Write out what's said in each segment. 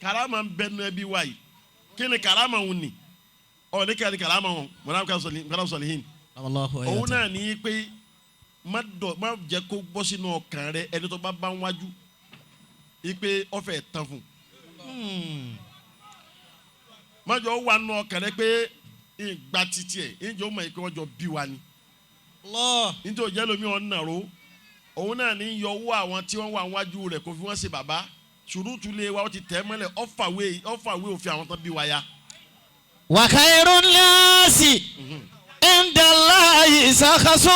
Karama ń bẹ nínú ẹbí wa yìí. Kí ni karama ń ní? Ọ ní kí ni karama wọn? Mọ̀nà sọ̀lìhìn. Allahu Òun náà ní pé má dọ̀, má jẹ́ kó bọ́ sínú ọkàn rẹ ẹni tó bá bá ń wájú ipe ọfẹ tán fún. Má jọ wà nù ọkàn rẹ pé ìgbà títí ẹ̀ ìjọ mọ̀ ẹ́ pé wọ́n jọ bí wa ni. Allah. Nítorí jẹ́ lómi ọ̀n nàró, òun náà ní yọ owó àwọn tí wọ́n wà wájú rẹ̀ kó fi wọ́n ṣe bàbá ṣùrùtù lé wa, ó ti tẹ̀ mọ́lẹ̀, ọ̀fàwé òfin àwọn tán bí wa ya. Wa khairun nasi indallahi shakhsun.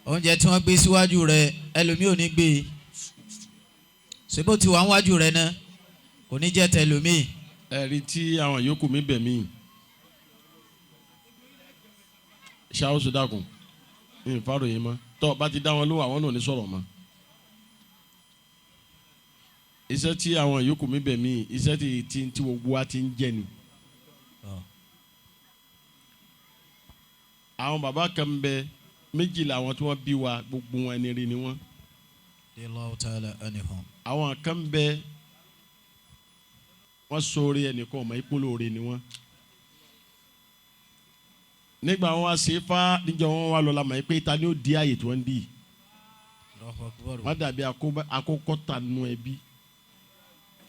Oúnjẹ tí wọ́n gbé síwájú rẹ̀, ẹlòmíì ò ní gbé e, ṣé bó ti wà níwájú rẹ̀ náà kò ní jẹ́ tẹlòmíì. Ẹ̀rí tí àwọn yòókù mi bẹ̀ mí, ṣáwó dákun ìfàròyìn mọ́ tọ́ bá ti dá wọn lóhùn, àwọn náà ò ní sọ̀rọ̀ mọ́. Iṣẹ́ tí àwọn yòókù mi bẹ̀ mí, iṣẹ́ tí gbogbo wa ti ń jẹ ni. Àwọn bàbá kan bẹ, méjì làwọn tí wọ́n bí wa, gbogbo wọn ẹni rí ni wọ́n. Allahu ta'ala anhum. Àwọn kan bẹ, wọ́n sóore, ẹnìkan ọmọ ìpolóore ni wọ́n. Nígbà wọn wá ṣe fá níjọ wọn wá lọ la mọ̀ pé ta ni ó di ààyè tí wọ́n ń di. Allahu akbar. Wọ́n dàbí akókọ́ta nù ẹbí,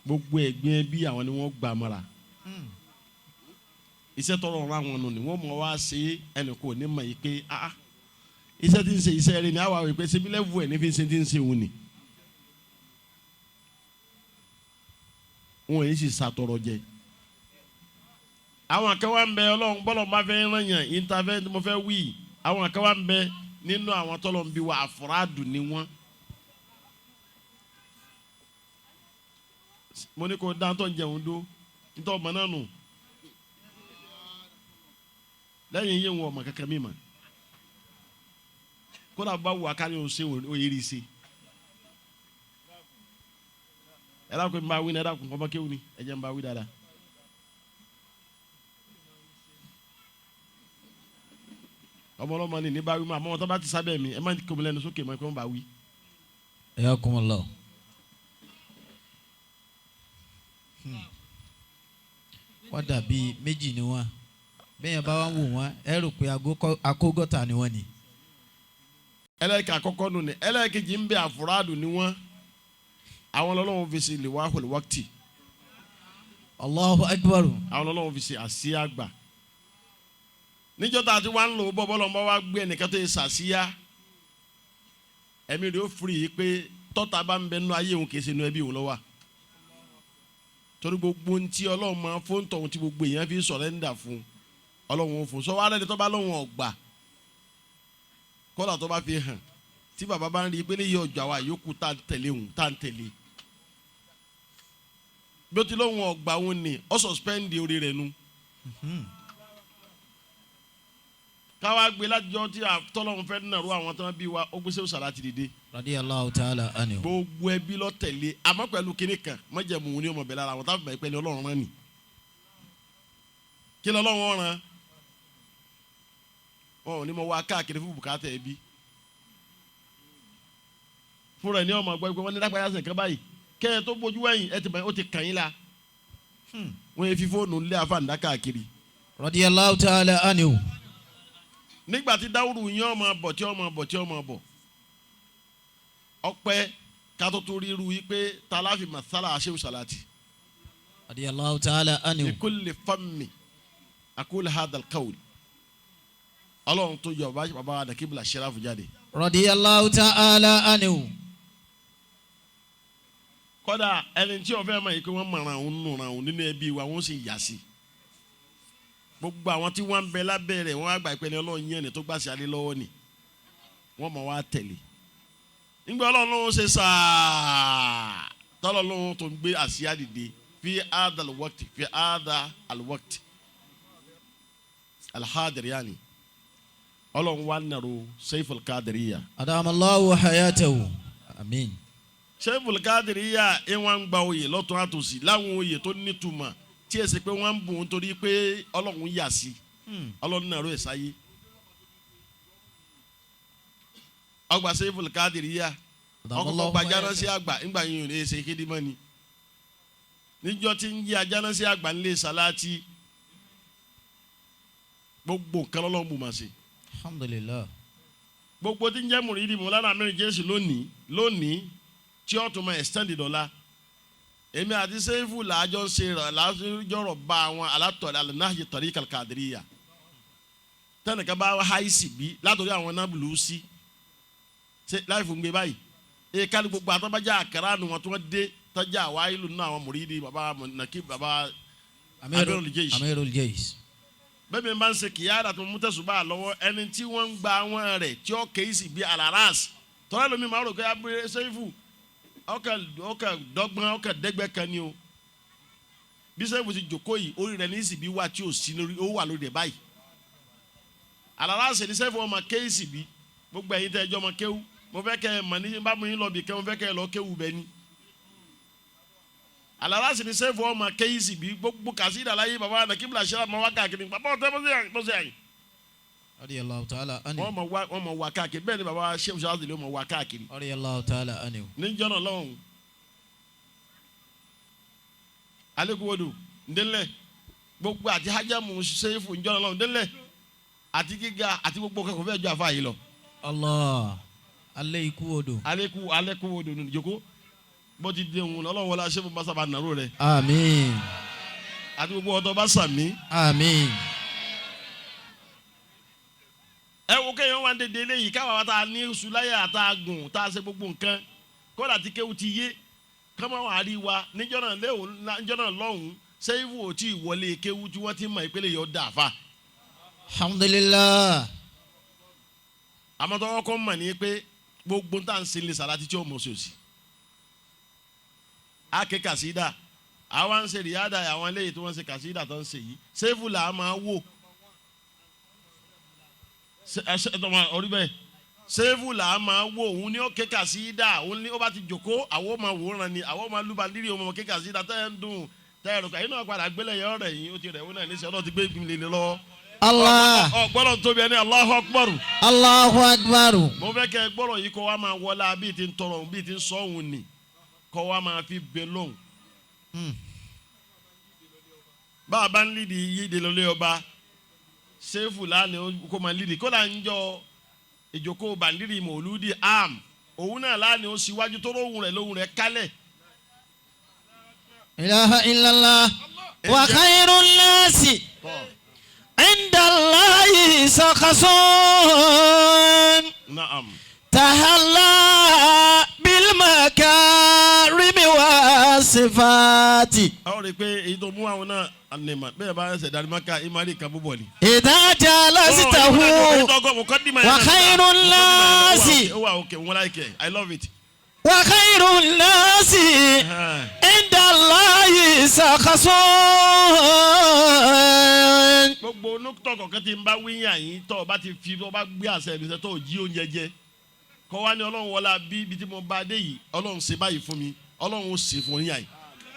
gbogbo ẹ̀gbin ẹbí àwọn ni wọ́n gbà mọ́ra. Iṣẹ́ tọrọ ọ̀rọ̀ àwọn nù ni wọ́n mọ̀ wá ṣe, ẹnìkan ò ní mọ̀ yìí pé ah, iṣẹ́ tí ń ṣe iṣẹ́ rẹ ni àwa wí pé ṣebí lẹ́vù ẹ̀ ní fi ń ṣe tí ń ṣe òun ni. Wọn yìí sì ṣàtọrọ jẹ. Àwọn kan wà ń bẹ, Ọlọ́run bọ́lọ̀ bá fẹ́ ràn yàn ìntàfẹ́ mo fẹ́ wí, àwọn kan wà ń bẹ nínú àwọn tọ́lọ̀ ń bí wa, àfúrádù ni wọ́n. Mo ní kó dáńtọ́ ń jẹun dó ntọ́ ọmọ náà nù lẹ́yìn yé wọn ọmọ kankan mi mà kódà bá wù akáni o ṣe o yẹ ṣe. Ẹ dákun, n bá wí ní, ẹ dákun, ọmọ kéwù ni, ẹ jẹ́ n bá wí dáadáa. Ọmọ ọlọ́mọ ni ní bá wí mọ́, àmọ́ wọn tó bá ti sábẹ́ mi, ẹ má kó mi lẹ́nu sókè mọ́ ẹ kó n bá wí. Hayyakumullah. Wọ́n dàbí méjì ni wọ́n, bẹ́ẹ̀ bá wà ń wò wọ́n, ẹ rò pé akógọ́ta ni wọ́n ni. Ẹlẹ́kẹ̀ àkọ́kọ́ nù ni, ẹlẹ́kẹ̀jì ń bẹ, àfúrádù ni wọ́n, àwọn ọlọ́run fi ṣe lè wákìtì. Allahu akbar. Àwọn ọlọ́run fi ṣe àsíá àgbà níjọ́ tá a ti wá ń lò ó bọ́, bọ́lọ́ bá wá gbé ẹnìkan tó yẹ sàṣíyá, ẹ̀mí rẹ̀ ó firi yìí pé tọ́ta bá ń bẹ nínú ayé òun, kì í ṣe inú ẹbí òun lọ́wọ́, torí gbogbo ohun tí ọlọ́run máa fóun tọ̀hún tí gbogbo èèyàn fi sọ̀rẹ́ńdà fún ọlọ́run ó fún sọ wá lẹ́ni tó bá lóun ọ̀gbà kọ́lá tó bá fi hàn tí bàbá bá ń rí i pé léyìí ọjọ́ àwa yòókù tá à ń tẹ̀lé òun tá à ń tẹ̀lé bí ó ti lóun ọ̀gbà òun ni ó sọ̀spẹ́ndì orí rẹ̀ nu. Káwá gbé látijọ́ tí tọ́lọ́run fẹ́ nàró àwọn tó ń bí wa, ó gbé sẹ́wọ́n sàlá ti dìde. Radiyallahu ta'ala anhu. Gbogbo ẹbí lọ tẹ̀lé, àmọ́ pẹ̀lú kinní kan mọ̀jẹ̀mú ni ọmọ bẹ̀rẹ̀ ara àwọn táwọn fẹ́ ni ọlọ́run rán ni. Kí lọ́lọ́run rán wọn ò ní mọ wá káàkiri fún bùkátà ẹbí fúnra ẹ ní ọmọ gbọ́ pé wọ́n ní lápáyà sẹ̀ kán báyìí kẹ́ ẹ tó bójú wẹ̀yìn ẹ ti bẹ̀ ó ti kàn yín la. Wọ́n yẹ fi fóònù lé àfàǹdá káàkiri. Radiyallahu ta'ala anhu. Nígbà tí dáwùrù yín ọmọ bọ̀ tí ọmọ bọ̀ tí ọmọ bọ̀ ọpẹ́ kátó tó ríru yìí pé tàlàfì masala aṣẹ́wó salati. Radiyallahu ta'ala anhu. Likulli fammi aqulu hadha alqawl, ọlọ́run tó yọ bàbá àdàkíbìlà ṣẹlá jáde. Radiyallahu ta'ala anhu. Kódà ẹni tí wọ́n fẹ́ mọ̀ yìí pé wọ́n mọ̀ràn òun nùràn òun nínú ẹbí wa, wọ́n sì yà sí. Gbogbo àwọn tí wọ́n ń bẹ lábẹ́ rẹ̀, wọ́n á gbà pé ní ọlọ́run yẹn ni tó gbàṣẹ alẹ́ lọ́wọ́ ni wọ́n mọ̀ wá tẹ̀lé. Nígbà ọlọ́run ló ń ṣe sáà tọ́lọ́ ló ń tó ń gbé àsíá dìde fi hadha al-waqt, fi hadha al-waqt al-hadir, yani ọlọ́run wa nàró Saiful Qadiriyya. Adamallahu hayatahu. Amin. Saiful Qadiriyya ẹ wọ́n ń gba oyè lọ́tún àtòsí láwọn oyè tó nítumọ̀ tí ẹ ṣe pé wọ́n ń bùn ún torí pé ọlọ́run yà sí ọlọ́run nàró ẹ̀ sáyé. Ọgbà Saiful Qadiriyya ọkọ̀ gbajáná sí àgbà ńgbà yìí ò lè ṣe kéde mọ́ ni. Níjọ́ tí ń yí ajánásí àgbà ńlẹ̀ sàláàtì, gbogbo nǹkan lọ́lọ́run bù máa ṣe. Alhamdulillah. Gbogbo tí ń jẹ́ mùrídìí Mọ̀lánà Amir Jésù lónìí lónìí tí ó tún máa extend dọ́là, èmi àti Sẹ́fù làájọ ń ṣe làájọrọ̀ bá àwọn alátọ̀rẹ́ alẹ́náhìí tariqa al-Qadiriyya. Tẹnìkan bá háìsì bí látòrí àwọn nábùlù sí ṣe láì fún gbé báyìí èèkà ní gbogbo àtọ́bájá àkàrà nu wọn tí wọ́n dé tọ́jà àwa ìlú nínú àwọn mùrídìí baba nàkí baba Amirul Jaysh. Amirul Jaysh. Bẹ́ẹ̀ mi bá ń ṣe kìyàrá tó mú tẹ̀sùbá lọ́wọ́, ẹni tí wọ́n ń gba àwọn rẹ̀ tí ó kéésì bí alaras tọ́lá lómi máa rò pé abúlé Sẹ́fù ọkà dọ́gbọ́n ọkà dẹ́gbẹ́ kan ni o. Bí Sẹ́fù ti jòkó yìí, orí rẹ̀ ní ìsì bí wà tí ò sí lórí, ó wà lórí rẹ̀ báyìí. Alaras ní Sẹ́fù ọmọ kéésì bí. Gbogbo ẹ̀yin tẹ́ ẹjọ́ ọmọ kéwú, mo fẹ́ kẹ́ ẹ mọ̀ ní bá mu yín lọ bì kẹ́, mo fẹ́ kẹ́ ẹ lọ kéwú bẹ́ẹ̀ ni. Alaras ní Sẹ́fù ọmọ kéésì bí gbogbo kàsídà láyé baba nàkíbìlà ṣẹlẹ̀ máa wá káàkiri bàbá ọ̀tẹ́ bọ́sẹ̀ àyìn. Radiyallahu ta'ala anhu. Wọ́n mọ̀ wá káàkiri. Bẹ́ẹ̀ ni baba Sheikh Shazili mọ̀ wá káàkiri. Radiyallahu ta'ala anhu. Níjọ́ náà lọ́hùn, alekuwodu ndélẹ̀ gbogbo àti hajjamu Sẹ́fù níjọ́ náà lọ́hùn ndélẹ̀ àti gíga àti gbogbo kẹ́kọ̀ọ́ fẹ́ẹ́ ju àfa yìí lọ. Allah alẹ́ ikú odò. Alekuwodu nìjoko bó ti di òun lọ́wọ́ wọlé Sẹ́fù bá sábà nàró rẹ̀. Àmín. Àti gbogbo ọ̀dọ́ bá sàmí. Àmín. Ẹ wo kéèyàn wá ń dédé eléyìí káwa wa tá a ní sùláyà tá a gùn tá a ṣe gbogbo nǹkan kódà tí kéwù ti yé kọ́mọ wà á rí wa níjọ́ náà léwu níjọ́ náà lọ́hùn-ún. Sẹ́yìnwó ò tí ì wọlé kéwù tí wọ́n ti mọ̀ ìpele yóò dà fa. Alhamdulillah. Àmọ́ tọ́wọ́ kọ́ mọ̀ ní pé gbogbo tá à ń ṣe lè sàlátì tí ó mọ̀ sí òsì. A ké kàsídà, àwa ń ṣe rìádà, àwọn eléyìí tí wọ́n ń ṣe kàsídà tó ń ṣe yìí, Sẹ́fù là á máa wò orí bẹ́ẹ̀. Sẹ́fù là á máa wò, òun ni ó ké kàsídà, òun ni ó bá ti jòkó, àwọn máa wòran ni, àwọn máa lúba lírí, òun máa ké kàsídà tẹ́ ẹ̀ ń dùn tẹ́ ẹ̀ rò kà yín náà padà gbélé yẹn ọ̀rẹ́ yín ó ti rẹ̀, òun náà ní sẹ́ ọlọ́run ti gbé ìgbìmọ̀ lé lọ́wọ́. Allah. Ọ gbọ́dọ̀ tóbi ẹni Allahu Akbar. Allahu akbar. Mo fẹ́ kẹ́ gbọ́dọ̀ yìí kọ́ wa máa wọlá bíi ti ń tọrọ òun bíi ti ń sọ òun nì kọ́ wa máa fi bẹ lóhùn. Bá a bá ń lídìí yíde lọlé ọba, Sẹ́fù lánàá kó máa lídìí kó là ń jọ ìjókòó bàndírì mòlúdi am, òun náà lánàá ó síwájú tó lóhùn rẹ̀ lóhùn rẹ̀ kálẹ̀. Ilaha illallah wa khairun nasi inda Allahi sakhasun. Naam. Tahalla bil makarimi wa sifati. A ó rí i pé èyí tó mú àwọn náà ànìmọ̀ bẹ́ẹ̀ bá ẹsẹ̀ darí maka ìmárì kan búbọ̀ ni. Idha jalastahu wa khairun nasi. Ó wà òkè wọn láìkẹ́, I love it. Wa khairun nasi inda Allahi sakhasun. Gbogbo nukutọ kọ̀ọ̀kan tí ń bá wíyàn yín tọ́ ọ bá ti fi ọ bá gbé àṣẹ mi sẹ́ tó jí oúnjẹ jẹ kọ́ wa ní Ọlọ́run wọlá bí ibi tí mo bá dé yìí, Ọlọ́run ṣe báyìí fún mi, Ọlọ́run ó ṣe fún yín yìí.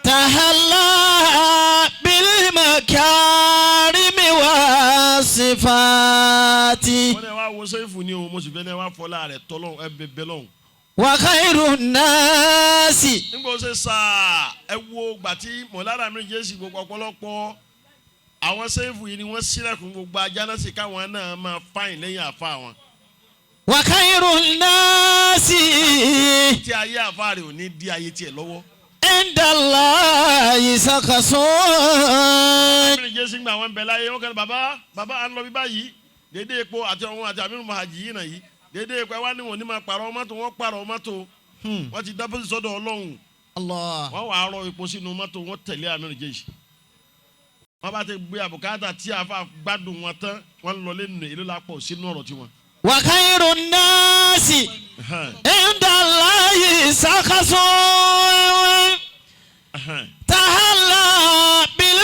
Tahalla bil makarimi wa sifati. Wọ́n ní wá wo Sẹ́fù ni o, mo sì fẹ́ ní wá fọlá rẹ̀ tọ́lọ́ ẹ bẹ bẹ lọ́hùn. Wa khairun nasi. Nígbà ó ṣe sáà, ẹ wo gbà tí mọ̀lára mi jẹ́ sí gbogbo ọ̀pọ̀lọpọ̀ àwọn Sẹ́fù yìí ni wọ́n sílẹ̀kùn gbogbo ajá náà sì káwọn náà máa fáìn lẹ́yìn àfa wọn. Wa khairun nasi. Tí ayé àfa rẹ̀ ò ní dí ayé tiẹ̀ lọ́wọ́. Inda Allahi sakhasun. Àmì jésù gbà wọn bẹ láyé wọn kàn bàbá bàbá à ń lọ bí báyìí dédé epo àti ọ̀hún àti àmì mọ̀hàjì yìí náà yìí dédé epo ẹ wá ní wọn ní máa pààrọ̀ mọ́tò, wọ́n pààrọ̀ mọ́tò, wọ́n ti dábòsí sọ́dọ̀ Ọlọ́run. Allah. Wọ́n wàá rọ epo sínú mọ́tò, wọ́n tẹ̀lé àmì jésù. Wọ́n bá ti gbé àbùkátà tí a fa gbádùn wọn tán, wọ́n lọ lé nù ìlú lápò sínú ọ̀rọ̀ tiwọn. Wa khairun nasi inda Allahi sakhasun. Tahalla bil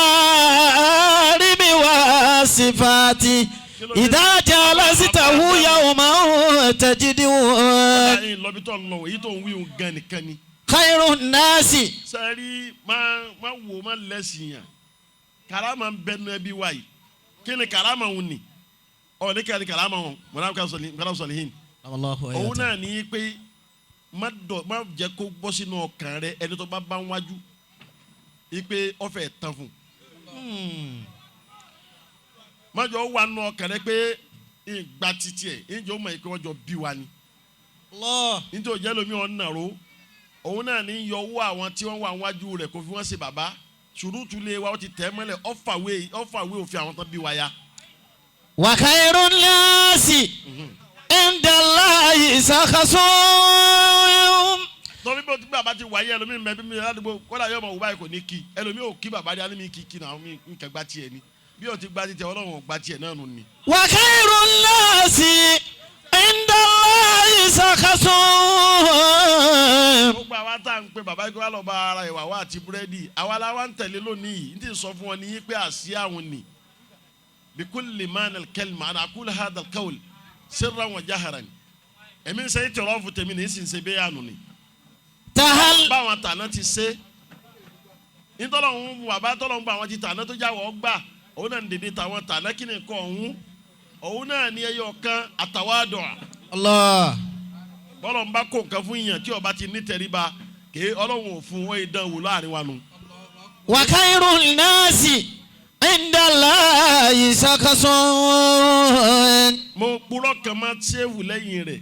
makarimi wa sifati. Idha jalastahu yawman tajidu. Ọ̀dà lọ́bí tó lọ èyí tó ń wí òun gan nìkan ni. Khairun nasi. Sẹ́rí máa máa wò máa lẹ́sìn yàn karama ń bẹnu ẹbí wa yìí. Kí ni karama ń ní ọ ní kí ni karama ń mọ̀nà sọ̀lìhìn òun náà ní pé Má dọ̀, má jẹ́ kó bọ́ sínú ọkàn rẹ, ẹni tó bá bá ń wájú ipe ọ̀fẹ́ tán fún un, má jọ wà nù ọkàn rẹ pé ìgbà títí ẹ̀ ìjọ mọ̀ ẹ́ pé wọ́n jọ bí wa ni. Allah. Nítorí jẹ́ lómi ọ̀nà ro òun náà ní yọ owó àwọn tí wọ́n wà wájú rẹ̀ kó fi wọ́n ṣe bàbá ṣùrùtù lé wa, ó ti tẹ̀ mọ́lẹ̀, ọ̀fàwé ọ̀fàwé òfin àwọn tán bí wa ya. وخير الناس عند الله شخص. Torí bí o ti bàbá ti wáyé, ẹlòmíì mẹ bí mi ládùúgbò kódà yóò mọ òwú báyìí, kò ní kí ẹlòmíì ò kí bàbá dé alẹ́ mi kí kí náà mi nkẹ́ gbá tiẹ̀ ni. Bí o ti gbá tiẹ̀, Ọlọ́run ò gbá tiẹ̀ náà nù ni. وخير الناس عند الله شخص. Gbogbo àwa tá à ń pe bàbá yìí kó wá lọ bá ara ìwà wa àti búrẹ́dì, àwa la wá ń tẹ̀lé lónìí yìí. N ti sọ fún wọn ní pé àsíá àwọn ni bikulli man al-kalma ana aqulu hadha al-qawl sirran wa jahran. Èmi ń sẹ́yìn tẹ̀rọ fún tèmi ní ìsìn ṣe bẹ́ẹ̀ ànú ni. تهل Báwọn tàná ti ṣe nítọ́lọ́hún, bàbá tọ́lọ́hún bá àwọn ti tàná tó jáwọ́ gbà, òun náà ń dèdè tàwọn tàná. Kí ni nǹkan ọ̀hún? Òun náà ní ẹyọ kan, àtàwádọ̀. Allah. Bọ́lọ̀ ń bá kó nǹkan fún yàn tí ọba ti ní tẹríba ké, Ọlọ́run ò fún wọn ìdán wò láàrin wa nù. وخير الناس عند الله شخص. Mo purọ́ kan máa ṣéwù lẹ́yìn rẹ̀.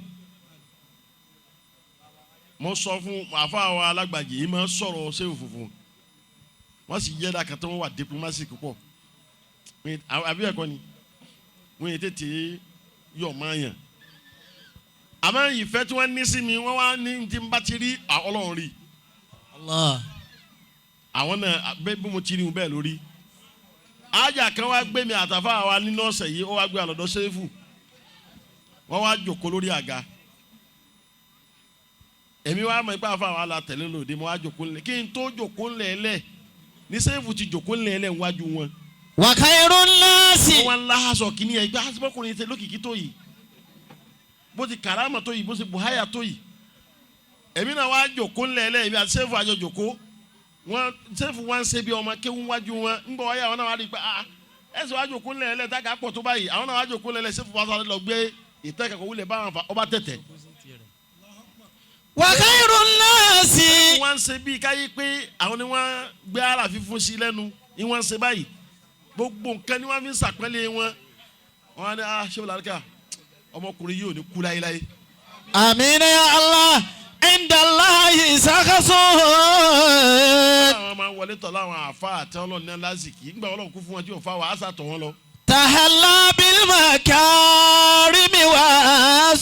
Mo sọ fún àfa àwọn alágbàjì yìí, máa sọ̀rọ̀ ṣéwù funfun, wọ́n sì yẹ dàkà tó wọ́n wà diplomacy púpọ̀. Àbí ẹ̀kọ́ ni wọ́n yẹ tètè yọ̀ máa yàn, àmọ́ ìfẹ́ tí wọ́n ní sí mi, wọ́n wá ní tí n bá ti rí Ọlọ́run rí. Allah. Àwọn náà bẹ́ẹ̀ bí mo ti rí wọn bẹ́ẹ̀ lórí. Ájà kan wá gbé mi àtàfà wa nínú ọ̀sẹ̀ yìí, ó wá gbé àlọ́dọ̀ sẹ́fù, wọ́n wá jòkó lórí àga. Èmi wá mọ̀ ipá àfa wa la tẹ̀lé lòdì. Mo wá jòkó ńlẹ̀, kí n tó jòkó ńlẹ̀ lẹ̀ ní sẹ́fù ti jòkó ńlẹ̀ lẹ̀ níwájú wọn. وخير الناس. Wọ́n wá ń láhàsọ kìíní ẹ̀ gbé asọ́kùnrin tẹ lókìkí tó yìí, bó ti kàrámà tó yìí, bó ti buhaya tó yìí. Èmi náà wá jòkó ńlẹ̀ lẹ̀, èmi àti sẹ́fù àjọ jòkó. Wọn sẹ́fù wọn ṣe bí ọmọ kéwú wájú wọn. Ńgbọ́ wáyé, àwọn náà wá rí i pé ah, ẹsẹ̀ wá jòkó ńlẹ̀ lẹ̀ tága pọ̀ tó báyìí. Àwọn náà wá jòkó ńlẹ̀ lẹ̀. Sẹ́fù wá sáré lọ gbé ìtẹ́ kẹ̀kọ́ wúlẹ̀ báwọn fa ọba tẹ̀tẹ̀. وخير الناس. Wọ́n ń ṣe bíi káyé pé àwọn ni wọ́n gbé ara fífún sí lẹ́nu ni wọ́n ń ṣe báyìí. Gbogbo nǹkan ni wọ́n fi ń ṣàpẹ́lẹ̀ wọn. Wọ́n á ní, "Ah, ṣé wọ́n lárúkà ọmọkùnrin yìí ò ní kú láéláé." آمين يا الله. عند الله شخص. Àwọn máa ń wọlé tọ̀ láwọn àfa àti Ọlọ́run ní lásìkò nígbà Ọlọ́run kú fún wọn tí yóò fa wàhálà tọ̀ wọn lọ. تهلى بالمكارم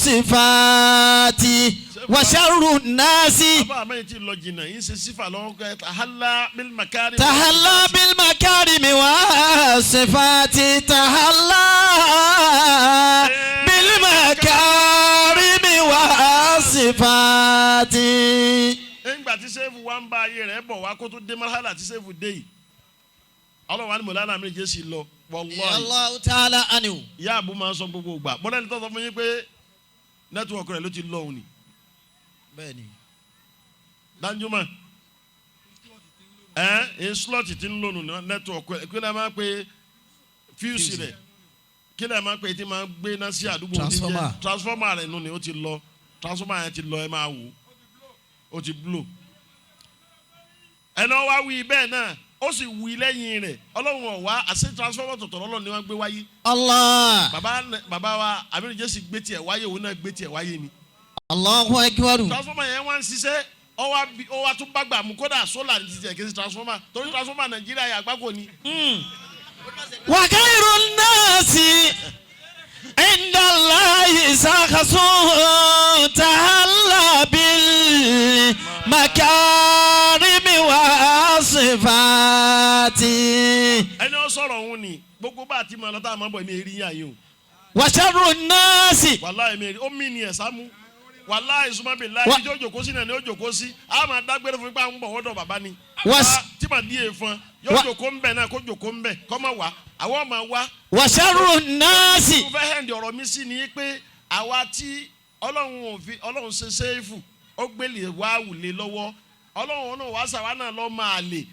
والصفات وشر الناس. Bàbá àmọ́ yìí ti lọ jìnnà yìí ń ṣe sífà lọ́wọ́ kẹ́ tahalla bil makari. تهلى بالمكارم والصفات، تهلى بالمكارم والصفات. Nígbà tí sẹ́fù wa ń bá ayé rẹ̀ bọ̀ wá kó tó dé marhala tí sẹ́fù dé yìí, Ọlọ́run wa ni mọ̀lánà mi jẹ́ sí lọ wallahi. الله تعالى عنه. Ìyá àbú máa ń sọ gbogbo ìgbà bọ́lá ẹni tó sọ fún yín pé network rẹ̀ ló ti lọ òun ni. Bẹ́ẹ̀ni. Danjuma ẹ ẹ slot ti ń lò nù network rẹ̀. Kí lè máa pe fuse rẹ̀? Kí lè máa pe tí máa gbé iná sí àdúgbò tí ń jẹ́? Transformer. Transformer rẹ̀ nù ni ó ti lọ. Transformer yẹn ti lọ, ẹ máa wò ó ti blow. Ẹnà wá wí bẹ́ẹ̀ náà, ó sì wí lẹ́yìn rẹ̀, Ọlọ́run ọ̀wá àṣẹ transformer tọ̀tọ̀ lọ́lọ́ ni wọ́n gbé wáyé. Allah. Bàbá bàbá wa Aminu Jésì gbé tiẹ̀ wáyé, òun náà gbé tiẹ̀ wáyé ni. Allahu akbar. Transformer yẹn wá ń ṣiṣẹ́, ó wá tún bá gbà mú. Kódà solar ní ti tiẹ̀, kì í ṣe transformer, torí transformer Nàìjíríà yà àgbákò ni. وخير الناس عند الله شخص تهلى بالمكارم والصفات. Ẹni ó sọ̀rọ̀ òun ni gbogbo bá a ti máa lọ tá a máa bọ̀, èmi èrí yín àyè o. وشر الناس. Wàláhì, èmi èrí ó mí ni ẹ̀ sámú. Wàláhì súnmọ́ bí láì tí ó jòkó sí náà ni ó jòkó sí. A máa dágbére fún ipá ń bọ̀ wọ́dọ̀ bàbá ni. Tí màá di èèfọn yóò jòkó ń bẹ̀ náà, kó jòkó ń bẹ̀ kọ́ máa wá, àwọn máa wá. وشر الناس. Mo fẹ́ hẹ́ndì ọ̀rọ̀ mi sí ni pé àwa tí Ọlọ́run ò fi Ọlọ́run ṣe séèfù, ó gbélé wá wùlé lọ́wọ́, Ọlọ́run náà wá sàwa náà lọ́ máa lè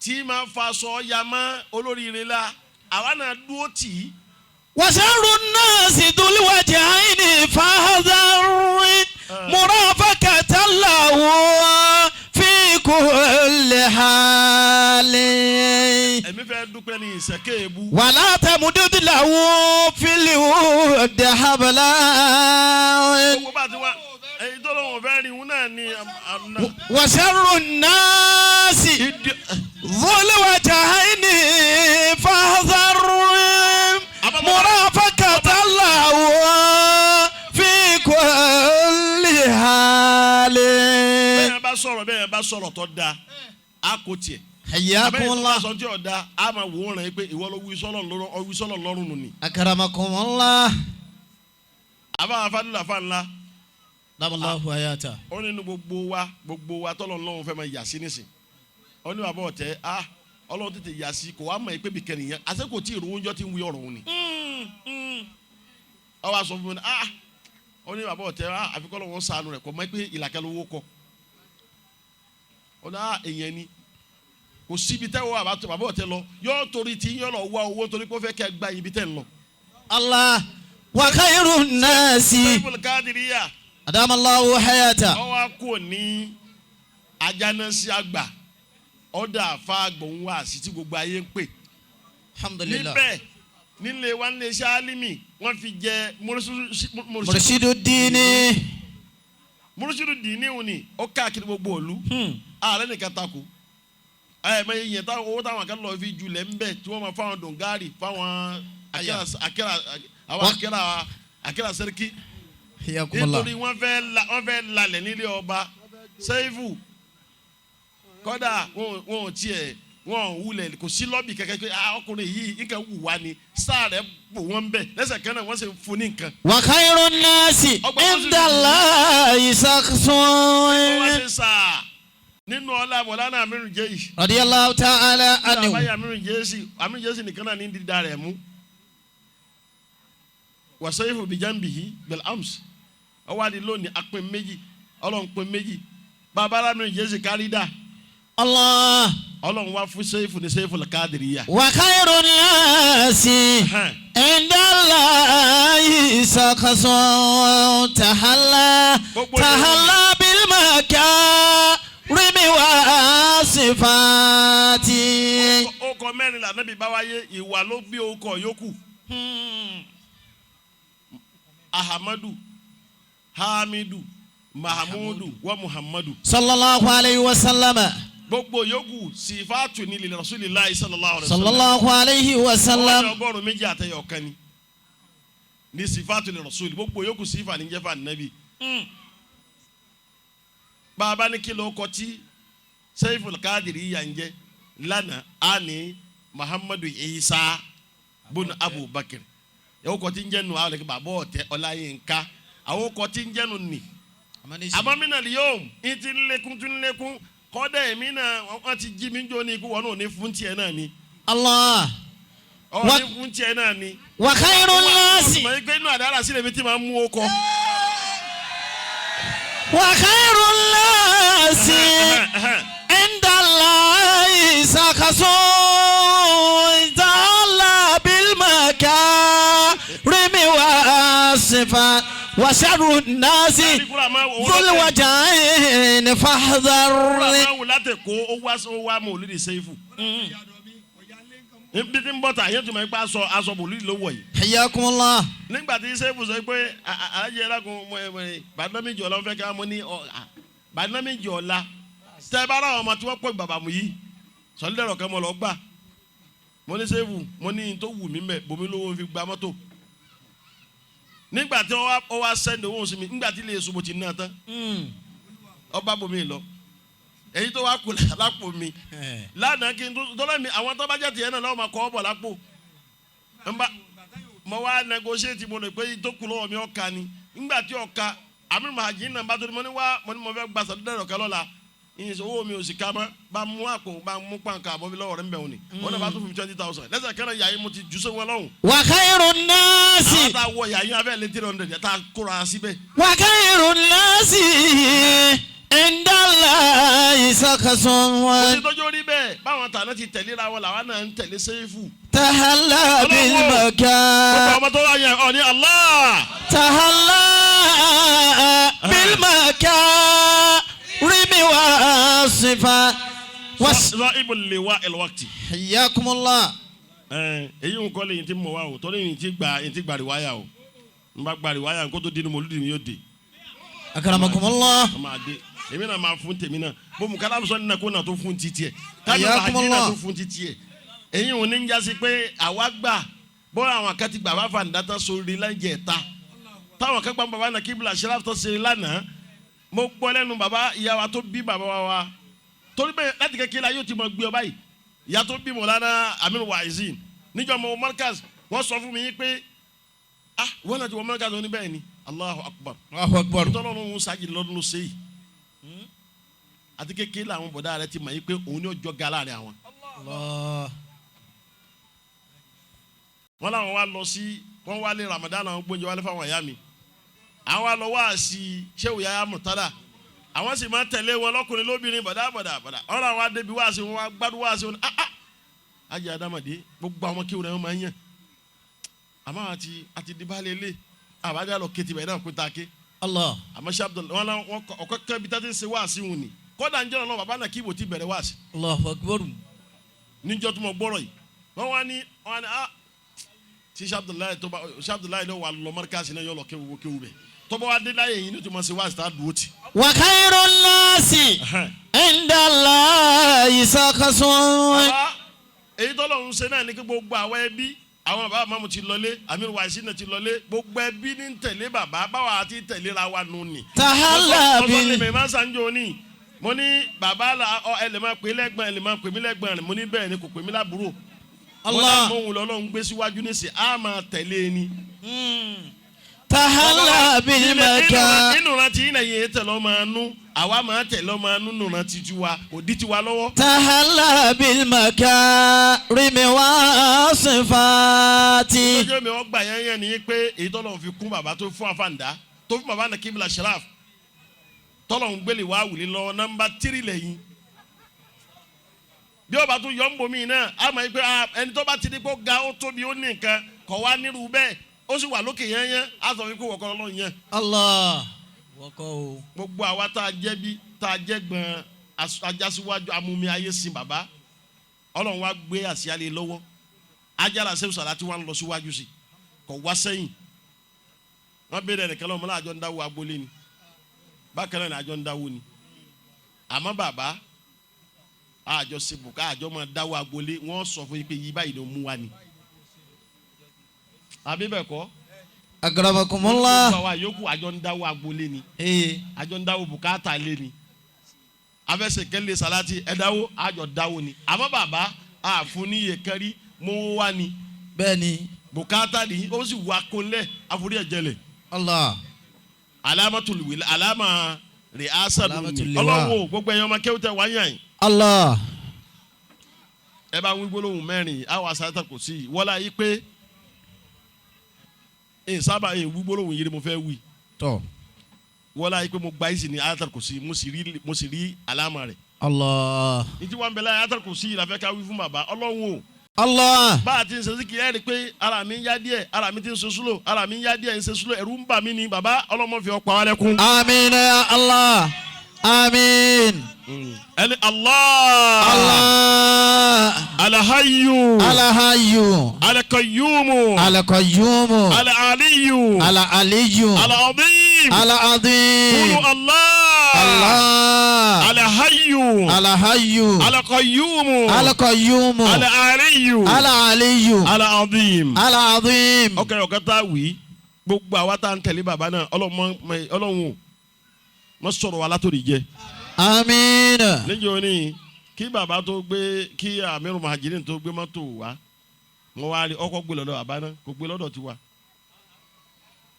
tí máa fa aṣọ ya mọ́ olóríire la, àwa náà dúró tì í. وشر الناس ذو الوجهين فاحذر. مرافقة له في كل حال. Èmi fẹ́ dúpẹ́ ní ìṣẹ́kẹ́ èébú. ولا تمدد له في الود حبلا. Gbogbo bá ti wá èyí tó lóun fẹ́ rí òun náà ni àná. وشر الناس ذو الوجهين فاحذر مرافقة له في كل حال. Bẹ́ẹ̀ bá sọ̀rọ̀, bẹ́ẹ̀ bá sọ̀rọ̀ tó da, á kò tiẹ̀. حياكم Abẹ́yẹn tó bá الله. sọ tí ò da, á máa wò ó rẹ̀ pé ìwọ ló wí sọ́lọ̀ lọ́rùn, ọ wí sọ́lọ̀ lọ́rùn nù ni. أكرمكم الله. Àbá afádúlà fa ńlá. دام الله حياته. Ó nínú gbogbo wa tọ́lọ̀ lọ́run fẹ́ máa yà sí nísìn. Ó ní bàbá ọ̀tẹ́ á Ọlọ́run tètè yà sí kò wá mọ̀ pé bí kẹ́nìyàn àti kò tí ì rówó ńjọ́ tí ń wí ọ̀rọ̀ òun ni. Ó wá sọ fún mi, ah, ó ní bàbá ọ̀tẹ́ á àfikọ́ lọ́wọ́ sànù rẹ̀ kò mọ̀ pé ìlàkẹ́ lówó kọ. Ó ní ah, èèyàn ni kò síbi tẹ́wọ́ bàbá ọ̀tẹ́ lọ yóò torí tí yóò lọ wá owó torí pé ó fẹ́ kẹ́ gba ibi tẹ́ ń lọ. الله وخير الناس. Saiful Kadiriya. أدام الله حياته. Ọwọ́ kò ní ajánásí àgbà ọ̀dà àfa àgbọ̀n wá sí tí gbogbo ayé ń pè. الحمد لله. Níbẹ̀ nílé wa nílé iṣẹ́ alimi wọ́n fi jẹ مرشد الدين. mùrùsídù dìní òní ó káàkiri gbogbo òlu ààrẹ nìkan takò ẹ mọ iye táwọn owó táwọn kan lọ fi julẹ̀ ń bẹ̀ tí wọ́n máa fáwọn dòǹgárì, fáwọn akẹ́rà akẹ́rà àwọn akẹ́rà akẹ́rà sẹ́ríkì. حياكم الله. Nítorí wọ́n fẹ́ lalẹ̀ nílé ọba sẹ́yìfù kọ́dà wọn ò tiẹ̀ wọn ò wulẹ̀ kò sí lọ́bì kẹ́kẹ́ pé ah, ọkùnrin yìí nǹkan wù wá ni sáà rẹ̀ bò wọ́n bẹ̀ lẹ́sẹ̀ kan náà wọ́n sì fún ní nǹkan. وخير الناس عند الله شخص. Wọ́n wá ṣe sáà nínú ọlá Mọ̀lánà Amiru Jẹ́yì. رضي الله تعالى عنه. Àbáyé Amiru Jẹ́sì, Amiru Jẹ́sì nìkan náà ní dídá rẹ̀ mú. Wàsẹ́yìfù bìjàmbìhì bẹ̀rẹ̀ ams ọwọ́ adi lónìí apin méjì, Ọlọ́run pin méjì, bàbá Amiru Jẹ́sì kárí dà. الله. Ọlọ́run wá fún sẹ́yìfù ní sẹ́yìfù lẹ́kàdìríyà. وخير الناس عند الله شخص تحلى تحلى بالمكارم والصفات. Ọkọ mẹ́rin lànà bí báwáyé, ìwà ló bí orúkọ yòókù: Ahamadu, Hamidu, Mahamudu wa Muhammadu. صلى الله عليه وسلم. Gbogbo yòókù sífàtù ní lílẹ̀ Rasulillahi sallallahu alaihi صلى wasallam. الله عليه Wọ́n ní وسلم. 201 ni sífàtù ní Rasuli, gbogbo yòókù sífà ní jẹ́fà nàbì. Bàbá ní kí ló kọ tí Saiful Kadiri yà ń jẹ lánàá, á ní Muhammadu Isa bùnú Abubakar yàwó kọ tí ń jẹ́ nu àwọn ẹ̀kẹ́ bàbá ọ̀tẹ́ Ọláyínká àwọn kọ tí ń jẹ́ nu nì. Àmọ́ mi náà yóò ń ti lékún tún lékún kọ́dà èmi náà wọ́n ti jí mi jó ní ikú wọn náà ní fún tiẹ̀ náà ni. الله. Ọ̀ ní fún tiẹ̀ náà ni. وخير الناس. Mọ̀ pé inú àdára sílẹ̀ mi ti máa ń mú o kọ. وخير الناس عند الله شخص تعالى بالمكارم والصفات وشر الناس ذو الوجهين فاحذر. Kúrò máa wù láti kó ó wá ó wá mọ̀ olùdí sẹ́fù. Bí tí ń bọ̀ tà yẹn tó máa ń pa aṣọ mòlúdi ló wọ̀ yìí. حياكم الله. Nígbà tí sẹ́fù sọ pé alájẹ ẹlẹ́kùn bàdínà méjì ọ̀la ń fẹ́ ká mọ́ ní bàdínà méjì ọ̀la tẹ́ bá ráwọn ọmọ tí wọ́n pọ̀ bàbá mu yìí sọ̀lẹ́dẹ̀rọ̀ kan mọ̀ lọ gbà. Mo ní sẹ́fù, mo ní tó wù mí mẹ́ bomi lówó fi gba mọ́tò. Nígbà tí ó wá sẹ́ndì owó sí mi, nígbà tí ilé èso mo ti ná tán, ọba bomi lọ èyí tó wá kù lápò mi lánàá kí n tó tọ́lá mi àwọn tó bá jẹ́ tiẹ̀ náà lọ́wọ́ máa kọ́ ọ bọ̀ lápò nba mo wá negotiate, mo lè pé tó kù lọ́wọ́ mi ọ̀ka ni. Nígbà tí ọ̀ka àmì màájì náà bá tó ní mo ní wá, mo ní mo fẹ́ gba sàdúrà ọ̀ka lọ́la ìyẹn owó mi ò sì ká mọ́, bá mú àpò bá mú pàǹkà àbọ̀ mi lọ́wọ́ rẹ̀ ń bẹ̀ wọ́n ni wọ́n náà bá tó fún mi 20,000 lẹ́sẹ̀ kẹ́rẹ́ yàrá mo ti jù sẹ́wọ́n lọ́hùn. وخير الناس. Àwọn tá a wọ yàrá yín abẹ́ lé 300 tá a kóra síbẹ̀. وخير الناس عند الله. شخص Kò sí tọ́jú orí bẹ́ẹ̀, báwọn tàná ti tẹ̀léra wọn làwọn náà ń tẹ̀lé sẹ́fù. تهلى Gbogbo بالمكان ọmọ tó wà yẹn ọ ní Allah. تهلى بالمكارم والصفات Sọ ibo lè wá ẹlọ́wàtì. حياكم الله. Èyí ń kọ́ lẹ́yìn tí mo wá o, torí yìí ti gba yìí ti gba rìwáyà o, n bá gba rìwáyà kó tó di ni mòlúdi mi yóò dé. أكرمكم الله. Wọ́n máa dé, èmi náà máa fún tèmi náà, bó mu kálá sọ nínú kó náà tó fún títí ẹ̀, kámi bá Hayyakum hajj náà Allah. tó fún títí ẹ̀. Èyí ò ní ń jásí pé àwa gbà bọ́ àwọn kan ti gbà bá fà nígbà tán sórí lẹ́jẹ̀ ta, táwọn kan gbà bàbá náà kíbla ṣẹlá tó ṣe lánàá. Mo gbọ́ lẹ́nu bàbá ìyá wa tó bí bàbá wa, torí bẹ́ẹ̀ láti kékeré la yóò ti mọ gbé ọ báyìí. Ìyá tó bí Mọ̀lánà Aminu Waizin níjọ́ mọ Markaz, wọ́n sọ fún mi pé ah, wọ́n náà ti wọ Markaz, wọn ní bẹ́ẹ̀ ni. Allahu Akbar. الله أكبر. Tọ́lọ́run ń sájì lọ́dún ló ṣe yìí. Àti kékeré làwọn bọ̀dá rẹ ti mọ̀ yìí pé òun ni ó jọ ga láàrin àwọn. الله. Wọ́n làwọn wá lọ sí, wọ́n wá lé Ramadan, àwọn gbóúnjẹ wálé fáwọn ìyá mi. Àwọn wá lọ wá sí Shehu Yahya Murtada, àwọn sì máa tẹ̀lé wọn lọ́kùnrin lóbìnrin, bọ̀dá bọ̀dá bọ̀dá. Wọ́n làwọn wá débi wá sí wọn, wá gbádùn wá sí wọn. Ah ah, ajé adamadi gbogbo àwọn kéwòn rẹ wọn máa ń yàn, àmọ́ àti dibálẹ̀ lé àbájá lọ kétì bẹ́ẹ̀ náà kó ta ké. الله. Àmọ́ ṣe Abdul wọn làwọn ọkọ kẹ́bi tá ti ń ṣe wáàsí wọn ni, kọ́dà ń jẹ́ ọ̀nà bàbá náà kí ibò ti bẹ̀rẹ̀ wáàsí. الله أكبر. Níjọ́ tó mọ gbọ́rọ̀ yìí, wọ́n wá ní wọ́n ní ah, tí ṣe Abdullahi tó bá ṣe Abdullahi náà wà lọ mọ́ríkàsì náà yọ lọ kéwu kéwu bẹ̀ tọ́bọ̀ wá dé láyé yìí ní tó mọ̀ ṣe wáàsí tá a dúró tì. وخير الناس عند الله شخص. Bàbá, èyí tọ́lọ̀ ń ṣe náà ní kí gbogbo àwọn ẹbí, àwọn bàbá mamu ti lọlé, Amiru Waisi náà ti lọlé, gbogbo ẹbí ní ń tẹ̀lé bàbá, báwa àti tẹ̀léra wa nù ni. تهلى Mo sọ ní بال mi máa ń sanjó ní, mo ní bàbá la ọ, ẹ lè máa pè lẹ́gbọ̀n, ẹ lè máa pè mí lẹ́gbọ̀n rẹ̀. Mo ní bẹ́ẹ̀ ni, kò pè mí lábúrò. Mo ní الله. àmọ́ òun lọ́lọ́run gbé síwájú ní sè á máa tẹ̀lé ni. تهلى بالمكان. Nínú rántí yìí náà yẹn tẹ̀lé ọmọ anú, àwa máa tẹ̀lé ọmọ anú nù rántí tiwa, kò dí tiwa lọ́wọ́. تهلى بالمكارم والصفات. Lọ́jọ́ mi wọ́n gbà yẹn yẹn ni pé èyí tọ́lọ̀ fi kún bàbá tó fún àfàǹdá, tó fún bàbá náà kíbla sharaf, tọ́lọ̀ ń gbélé wá wùlé lọ nọ́mbà tírì lẹ́yìn. Bí ọba tó yọ ń bomi náà a mọ̀ pé ẹni tó bá ti di kó ga, ó tóbi, ó ní nǹkan kọ̀ wá nírú bẹ́ẹ̀, ó sì wà lókè yẹn yẹn, á sọ fún kó wọ́kọ́ lọ́ọ́ yẹn. الله وقو. Gbogbo àwa tá a jẹ́ bí tá a jẹ́ gbọ̀n ajásíwájú amúmi ayé sin bàbá, Ọlọ́run wa gbé àsíá lé lọ́wọ́, ajára sẹ́wọ́n sàlá tí wọ́n lọ síwájú sí kọ̀ wá sẹ́yìn. Wọ́n béèrè ẹnìkan lọ́wọ́ mọ́lá, àjọ ń dáwọ́ agboolé ni, bákan náà ni àjọ ń dáwọ́ ni. Àmọ́ bàbá àjọ sebùká, àjọ máa dáwọ́ agboolé, wọ́n sọ fún yín pé yí báyìí ló mú wa ni, àbí bẹ́ẹ̀ kọ́? أكرمكم الله. Gbogbo àwa yòókù àjọ ń dáwọ́ agboolé ni. إيه. Àjọ ń dáwọ́ bùkátà lé ni, afẹsẹ̀kẹ́lẹ́ salati ẹ̀dáwó, àjọ dáwọ́ ni. Àmọ́ bàbá àfúníyè kẹrí mú wá ni. بني. Bùkátà ni ó sì wà kólẹ̀ àforí ẹ̀jẹ̀lẹ̀. الله. Alamatul wila alama rẹ̀ asadu Alamatul ni liwa. ọlọ́wọ́ gbogbo ẹ̀yàn ọmọ kéwù tẹ wáyà yìí. الله. Ẹ bá ń wí gbólóhùn mẹ́rin àwọn asata kò sí wọ́lá yìí pé ẹ̀ sábà ẹ̀ wí gbólóhùn yìí ni mo fẹ́ wí. تو. Wọ́lá yìí pé mo gba ìsìn ní ayatul kò sí, mo sì rí alama rẹ̀. الله. Ní tí wọ́n ń bẹ láyé ayatul kò sí yìí la fẹ́ ká wí fún bàbá Ọlọ́run o. الله. Bá a ti ń ṣe síkì, ẹ rí i pé ara mi ń yá díẹ̀, ara mi ti ń ṣe súlò, ara mi ń yá díẹ̀, ń ṣe súlò, ẹ̀rù ń bà mí ni. Bàbá, ọlọ́mọ fi ọ̀pá wa lẹ́kún. آمين يا الله، آمين. Ẹni Allah. الله. Alahayyu. الحي. Alakayyumu. القيوم. Alaliyu. العلي. Alazim. العظيم. Kulu Allah. الله. Alahayyu. الحي. Alakayyumu. القيوم. Alaliyu. العلي. Alazim. العظيم. Ọkẹ ọkẹ tá a wí, gbogbo àwa tá à ń tẹ̀lé bàbá náà, Ọlọ́run o, mọ sọ̀rọ̀ wa látòrí jẹ. آمين. Níjọ́ ní kí bàbá tó gbé, kí Amiru Muhajirin tó gbé mọ́tò wá, wọ́n wá rí ọkọ̀ gbé lọ́dọ̀ bàbá náà, kò gbé lọ́dọ̀ tiwa,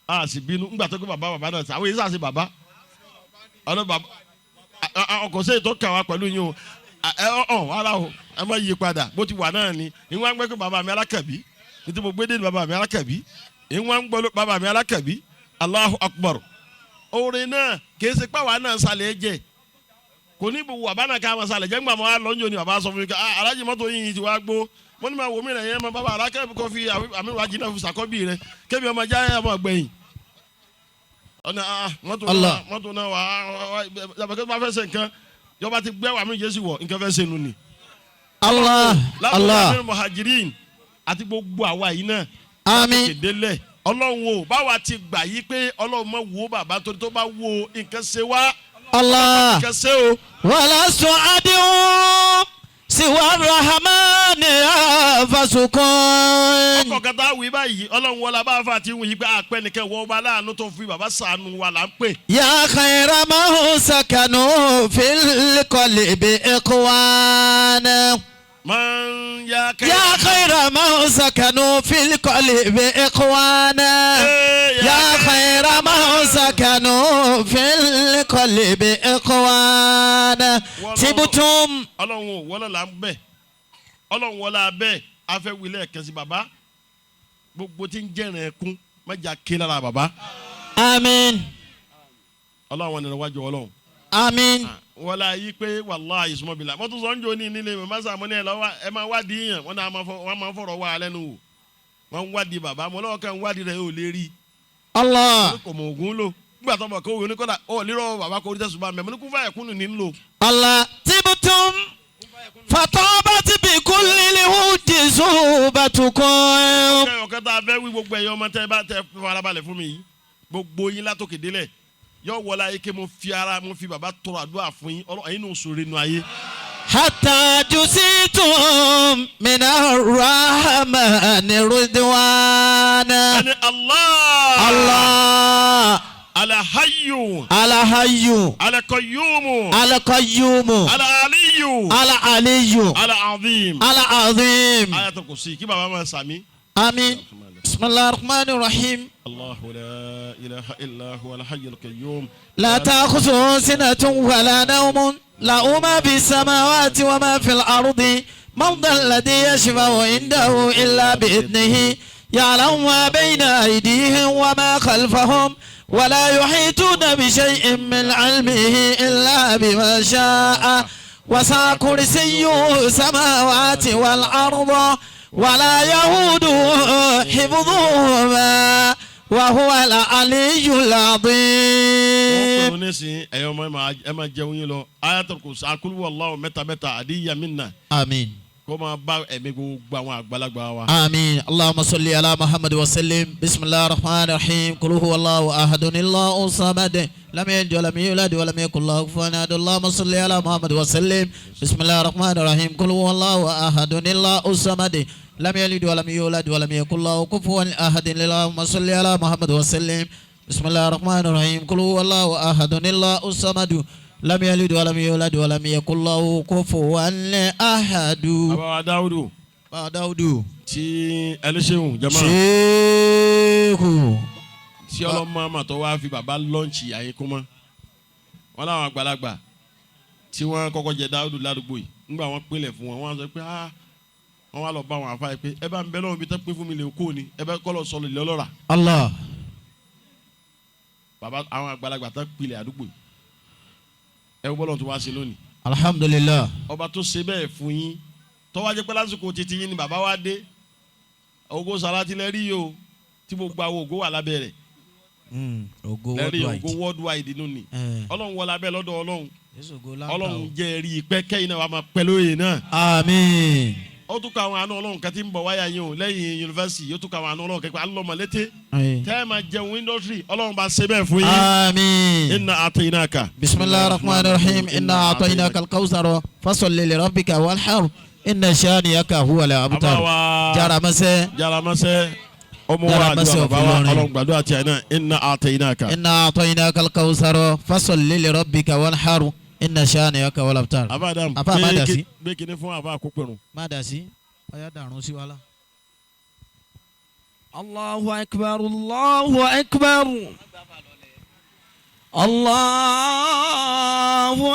a sì bínú ńgbà tó gbé bàbá bàbá náà àwọn èyí sàṣe bàbá ọ̀dọ̀ bàbá ọkọ̀ sẹ́yìn tó kà wá pẹ̀lú yín o. Ẹ ọ ara o, ẹ má yí padà, bó ti wà náà ni. Ìwọ́n á gbé pé bàbá mi alákàbí nítorí mo gbé dé ní bàbá mi alákàbí, ìwọ́n á gbọ́ bàbá mi alákàbí. Allahu Akbar. Orin náà kìí ṣe pàwọn náà sàlẹ̀ jẹ. Kò ní ibùwọ̀ bàbá náà ká máa sálẹ̀ jẹ́ ńgbà máa lọ́njọ́ ni bàbá sọ fún mi ká alájì mọ́tò yìí ti wá gbó. Mo ní máa wò mí rẹ̀ yẹn mọ bàbá alákẹ́ kò fi àmì wájú náà fi sàkọ́bì rẹ̀ kébi ọmọ já ọmọ gbẹ̀yìn. Ọ̀nà mọ́tò náà mọ́tò náà wà á yàtọ̀ bá fẹ́ ṣe nǹkan yọba ti gbẹ́ wàmí Jésù wọ̀ nǹkan fẹ́ ṣe nù ni. Allah Allah. Lábẹ́ muhajirin àti gbogbo àwa yìí náà. Àmín. Kédélẹ̀ Ọlọ́run o báwa ti gbà yí pé Ọlọ́run mọ̀ wo bàbá torí tó bá wo nǹkan ṣe wá. Allah. Nǹkan ṣe o. Wala su'adun siwa rahmani fasukun. Ọkọ̀ kan tá a wí báyìí Ọlọ́run wọlé bá a fà tí ń wí pé àpẹ nìkan wọ ọba aláàánú tó fi bàbá ṣàánú wa là ń pè. Ya khayra ma hu sakanu fil qalbi ikhwana. Man ya kẹ́. Ya khayra ma hu sakanu fil qalbi ikhwana. Ya khayra ma hu sakanu fil qalbi ikhwana. Tibtum. Ọlọ́run ò wọlé là ń bẹ̀ Ọlọ́run wọlé abẹ́ afẹ́wilẹ̀ kẹsì bàbá gbogbo tí ń jẹ́rìn ẹkún mẹ́jà ké lára bàbá. Àmín. Ọlọ́run wọn nínú wájú Ọlọ́run. Àmín. Wọlé ayé pé wàláhì ìsúnmọ́bìlà mọ́tò sọ́njọ́ ní nílé màmá sàmúlẹ̀ ẹ̀ lọ́wọ́ ẹ máa wádìí yàn wọ́n náà wọ́n máa fọ̀rọ̀ wá alẹ́ nù wò wọ́n ń wádìí bàbá mọ́ lọ́wọ́ kan ń wádìí rẹ̀ yóò lè rí. Allah. Kò mọ̀ ògùn lò nígbà tó bọ̀ kó wọ́n ní kọ́dà ó lérò bàbá kò rí tẹ̀sùn bá mẹ́ mo ní kú fáyà kúnnù ní lò. Allah. Tibtum. Fatabat bi kulli lihudi zubatukum. Ọ̀kẹ́ tá a fẹ́ wí gbogbo ẹ̀yọ́ ọmọ tẹ́ bá tẹ́ farabalẹ̀ fún mi yìí gbogbo yín látòkè délẹ̀ yọ wọlé ayé ké mo fi ara mo fi bàbá tọrọ àdúrà fún yín Ọlọ́run ẹ̀yin náà sọ̀rọ̀ inú ayé. Hatta jusitum min arrahmani ridwana. Ẹni Allah. Allah. Alahayyu. Alahayyu. Alakayyumu. Alakayyumu. Alaliyu. Alaliyu. Alazim. Alazim. Ayatul Kursi kí bàbá máa sàmí. Àmín. Bismillahir rahmanir rahim. Allahu la ilaha illa huwa al-hayyul qayyum. La ta'khudhuhu sinatun wala nawmun. Lahu ma fis samawati wa ma fil ardi. Man dhal ladhi yashfa'u 'indahu illa bi'idhnihi. Ya'lamu ma bayna aydihim wa ma khalfahum. ولا يحيطون بشيء من علمه إلا بما شاء وسع كرسيه السماوات والأرض ولا يؤوده حفظهما وهو العلي العظيم. آمين. Kó máa bá ẹ̀mí gbogbo àwọn àgbàlagbà wa. Àmín. Allahumma salli ala Muhammad wa sallim. Bismillahir rahmanir rahim. Qul huwallahu ahadun Allahu samad. Lam yalid wa lam yulad wa lam yakul lahu kufuwan ahad. Allahumma salli ala Muhammad wa sallim. Bismillahir rahmanir rahim. Qul huwallahu ahadun Allahu samad. Lam yalid wa lam yulad wa lam yakul lahu kufuwan ahad. Allahumma salli ala Muhammad wa sallim. Bismillahir rahmanir rahim. Qul huwallahu ahadun Allahu samad. Lam yalid wa lam yulad wa lam yakul lahu kufuwan ahad. Bàbá Dáúdù. Bàbá Dáúdù. Tí ẹlẹ́sẹ̀hùn jama. Ṣéèkù. Tí ọlọ́mọ àmà tó wá fi bàbá lọ́ǹchì àyíkú mọ́. Wọ́n láwọn àgbàlagbà tí wọ́n kọ́kọ́ jẹ Dáúdù ládùúgbò yìí. Nígbà wọ́n pínlẹ̀ fún wọn, wọ́n á sọ pé wọ́n wá lọ bá wọn àfa yìí pé ẹ bá ń bẹ lọ́wọ́ ibi tẹ́ pín fún mi lè kó ni ẹ bẹ kọ́ lọ sọ̀rọ̀ ilẹ̀ ọlọ́ra. Allah. Bàbá àwọn àgbàlagbà tẹ́ pilẹ̀ àdúgbò yìí. Ẹ gbọ́dọ̀ tó wá sí lónìí. Alhamdulillah. Ọba tó ṣe bẹ́ẹ̀ fún yín tó wá jẹ́ pé lásìkò títí yín ni bàbá wa dé ògo sàràtì lẹ rí yìí o tí gbogbo àwọn ògo wà lábẹ́ rẹ̀. Ògo lẹ́rí worldwide. Ògo worldwide nínú ni. Ọlọ́run wọlé abẹ́ lọ́dọ̀ Ọlọ́run. Ọlọ́run jẹ́ rí i pẹ́ kẹ́yìn náà wàá máa pẹ́ lóye náà. Àmín. Ó tún ka àwọn àánú Ọlọ́run kan tí ń bọ̀ wáyà yín o lẹ́yìn yunifásitì yóò tún ka àwọn àánú Ọlọ́run kẹ́kọ̀ọ́ alọ́mọlété. Tẹ́ ẹ máa jẹun indọ́sírì Ọlọ́run bá ṣe bẹ́ẹ̀ fún yín. Àmín. Inna a'tainaka. Bismillahir rahmanir rahim. Inna a'tainaka al-kawthar fasalli li rabbika wanhar inna shaniyaka huwal abtar. Jaramase. Jaramase. Ọmọ wa àdúrà bàbá wa Ọlọ́run gbàdúrà tí a náà inna a'tainaka. Inna a'tainaka al-kawthar fasalli li rabbika wanhar inna shaniyaka huwal abtar. Àbá Adam Àbá má dà sí. Gbé kinní fún àbá àkópẹ̀rún. Má dà sí. Ọ̀yá dàrún sí wàhálà. Allahu akbar, Allahu akbar, Allahu